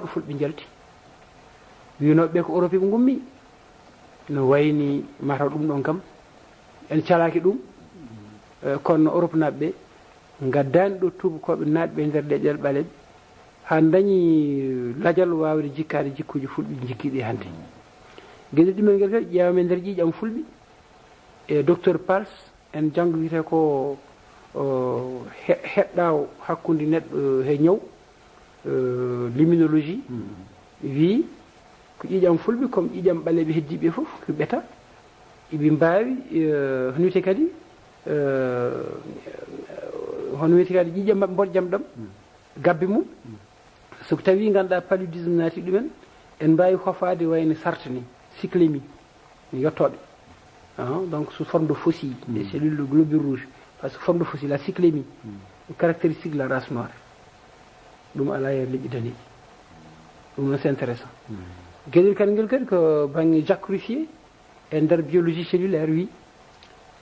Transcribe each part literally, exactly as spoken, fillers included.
Fulɓe njalti. Wiynooɓe ɓe ko Europe ɓe ngummi. No wayni mataw ɗum ɗon kam. En calaaki ɗum. Eh, kono Europe naɓɓe. Ngaddaani ɗo tuubakooɓe naatɓe e nder leƴƴal ɓaleeɓe. Haa ndañi lajal waawde jikkaade jikkuuji Fulɓe jikkiiɗi hannde. Geɗe ɗumen ngel kadi ƴeewam e nder ƴiiƴam Fulɓe. E Docteur Pals, en janngo wiyetee ko, o, he-, heɗɗaawo hakkunde neɗɗo he ñaw, eh, l'immunologie, wii ko ƴiiƴam Fulɓe, comme ƴiiƴam ɓaleeɓe heddiiɓe fof, ko ɓeta. Iɓe mbaawi, eh, hono wiyetee kadi, eh, hono wiyetee kadi ƴiiƴam maɓɓe mboɗjam ɗam, gabbe mum. So ko tawi ngannduɗaa paludisme naati ɗumen, en mbaawi hofaade wayno sarte ni, cyclémie, yettooɓe. Ah, donc sous forme de fossiles, des cellules de globules rouges, parce que forme de fossile, la cyclémie, caractéristique de la race noire. Ɗum alaa e leƴƴi daneeji. Ɗum noon, c'est intéressant. Geɗel kadi ngel kadi ko baŋŋe jacrurifié e nder biologie cellulaire, wi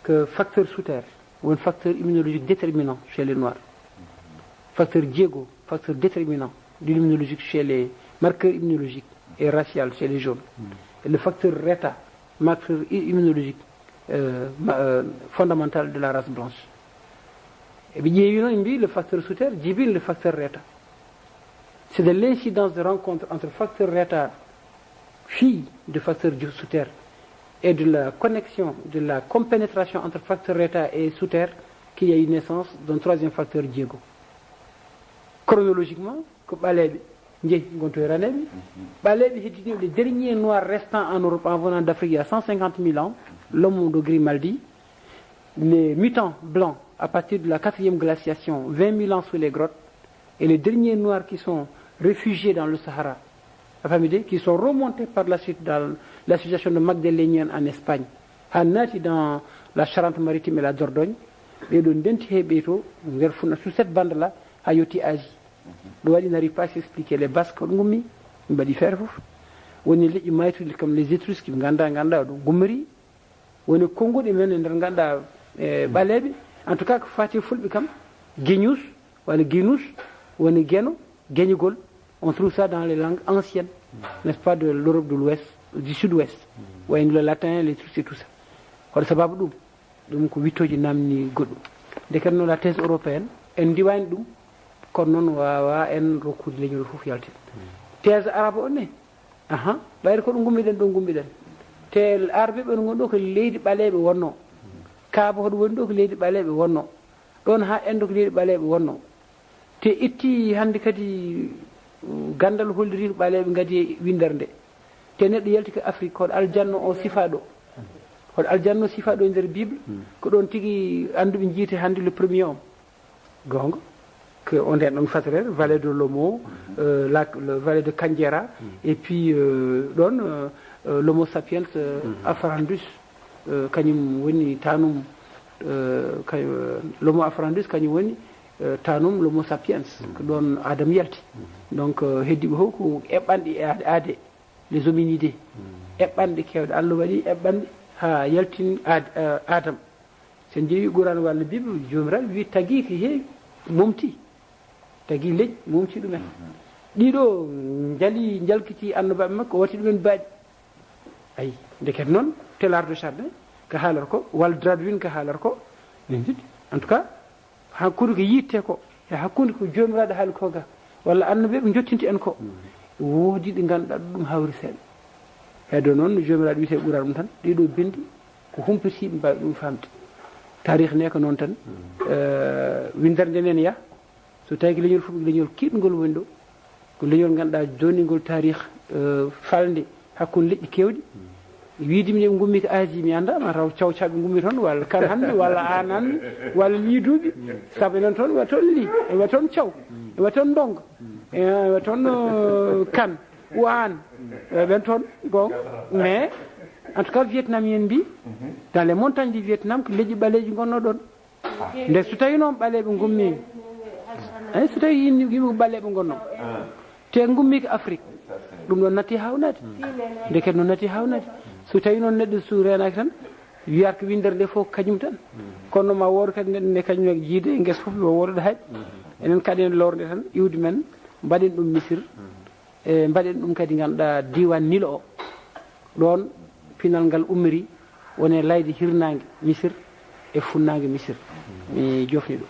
ko facteur souter woni facteur immunologique déterminant chez les noirs. Facteur jeego, facteur déterminant de l'immunologique chez les marqueurs immunologiques et racial chez les jaunes. Et le facteur reta, marqueur i-, immunologique, euh, ma-, euh, fondamental de la race blanche. Eɓe ƴeewi noon, ɓe mbi le facteur souter jibini le facteur reta. C'est de l'incidence de rencontre entre facteur reta, fille de facteur ju-, souter, et de la connexion, de la compénétration entre facteur reta et souter, qu'il y a eu naissance d'un troisième facteur jeego. Chronologiquement, ko ɓaleeɓe njehi ngontoyraneeɓe. Ɓaleeɓe heddiniiɓe, les derniers noirs restants en Europe en venant d'Afrique il y a cent cinquante mille ans, l'homme de Grimaldi, les mutants blancs à partir de la quatrième glaciation, vingt mille ans sous les grottes, et les derniers noirs qui sont réfugiés dans le Sahara, a famille, qui sont remontés par la suite dans l'association de Magdaleniens en Espagne, haa naati dans la Charente-Maritime et la Dordogne, ɓeɗo ndenti he ɓeyto nder Funa, sur cette bande-là, haa yotti Asie. Ɗum waɗi n'arrive pas à s'expliquer. Les Basques ko ɗo ngummi, ɓe mbaɗi feere fof. Woni leƴƴi maytuɗi comme les Étrusques, ɓe ngannda, ngannda ɗo ngummori. Woni konnguɗi men e nder ngannduɗaa, e ɓaleeɓe. En tout cas, ko faati e Fulɓe kam, geñus, walla genus, woni geno, geñugol. On trouve ça dans les langues anciennes, n'est-ce pas, de l'Europe de l'Ouest, du Sud-Ouest. Wayno le latin, l'Étrusque et tout ça. Hoto sababu ɗum? Ɗum ko wittooji naamni goɗɗum. Ndeke noon, la thèse européenne, en ndiwaani ɗum, kono noon waawa en rokkude leñol fof yaltin. Thèse arabe on ne, aha, ɓayri ko ɗo ngummiɗen, ɗo ngummiɗen. Te arabe ɓe no ngon ɗo ko leydi ɓaleeɓe wonno. Kaaba hoɗo woni ɗo ko leydi ɓaleeɓe wonno. Ɗon haa Endo ko leydi ɓaleeɓe wonno. Te itti hannde kadi, uh, ganndal holliri ko ɓaleeɓe ngadi e winndere nde. Te neɗɗo yalti ko Afrique, hoɗo aljanno o sifa ɗo. Hoɗo aljanno sifa ɗo e nder Bible, ko ɗon tigi annduɓe njiyete hannde le premier homme. Goonga. Que on nden ɗon fatrere, vallée de l'Homo, euh, la, le vallée de Kangera, et puis, euh, ɗon, euh, euh, l'Homo sapiens, euh, afrandus, euh, kañum woni tanum, euh, kay-, euh, l'Homo afrandus kañum woni, euh, tanum l'Homo sapiens, ko ɗon Adam yalti. Donc, euh, heddi ɓe fof ko eɓɓanɗe e aade, aade, les hominidés. Eɓɓanɗe keewɗe. Allah waɗi eɓɓanɗe haa yaltini aad-, euh, Adam. So en njeewi Qur'an walla Bible, Joomiraaɗo wi tagi ko heewi, momti. Tagi leƴƴi, momti ɗumen. Ɗiɗo njali, njalkiti annabaaɓe makko, o watti ɗumen baaɗi. Ayi, ndeket noon, Teilhard de Chardin, ko haalata ko, walla Darwin ko haalata ko, en njiɗi. En tout cas, hakkunde ko yitte ko, e hakkunde ko Joomiraaɗo haali ko ga, walla annabi ɓe njottinta en ko, woodi ɗi ngannduɗaa ɗum hawri seeɗa. Heddo noon, no Joomiraaɗo wiyetee ɓuraa ɗum tan, ɗiɗo binndi ko humpitiiɓe mbaawi ɗum faamde. Taarih ne ko noon tan, eh, winndere nde nen yaha, so tawi ko leñol fof, ko leñol kiiɗngol woni ɗo, ko leñol ngannduɗaa doningol taarih, eh, falnde hakkunde leƴƴi keewɗi. Wiide minen ngummi ko Asie, mi anndaa, ma taw caw caw ɓe ngummi toon, walla kan hannde, walla aan hannde, walla liiduuɓe, sabu enen toon, wa toon lii, e wa toon caw, e wa toon ndonga, e wa toon, eh, kan, waan, e ɓen toon, goonga. Mais, en tout cas, Vietnamien mbi, dans les montagnes du Vietnam, ko leƴƴi ɓaleeji ngonno ɗoon. Nde so tawi noon ɓaleeɓe ngummi, eyi, so tawi yimɓe, yimɓe ko ɓaleeɓe ngonno, te ngummi ko Afrique, ɗum ɗon natti hawnaade. Ndeke noon natti hawnaade. So tawi noon neɗɗo so reenaaki tan, wiyaat ko winndere nde fof ko kañum tan. Kono ma wood kadi neɗɗo nde kañum e jiide e ngesa fof, ma wood ɗo hay. Enen kadi en lornde tan, iwdi men, mbaɗen ɗum misir. E mbaɗen ɗum kadi ngannduɗaa diiwaan Nilo o, ɗoon pinal ngal ummiri, woni e laydi hirnaange Misir e funnaange Misir. Mi jofni ɗum.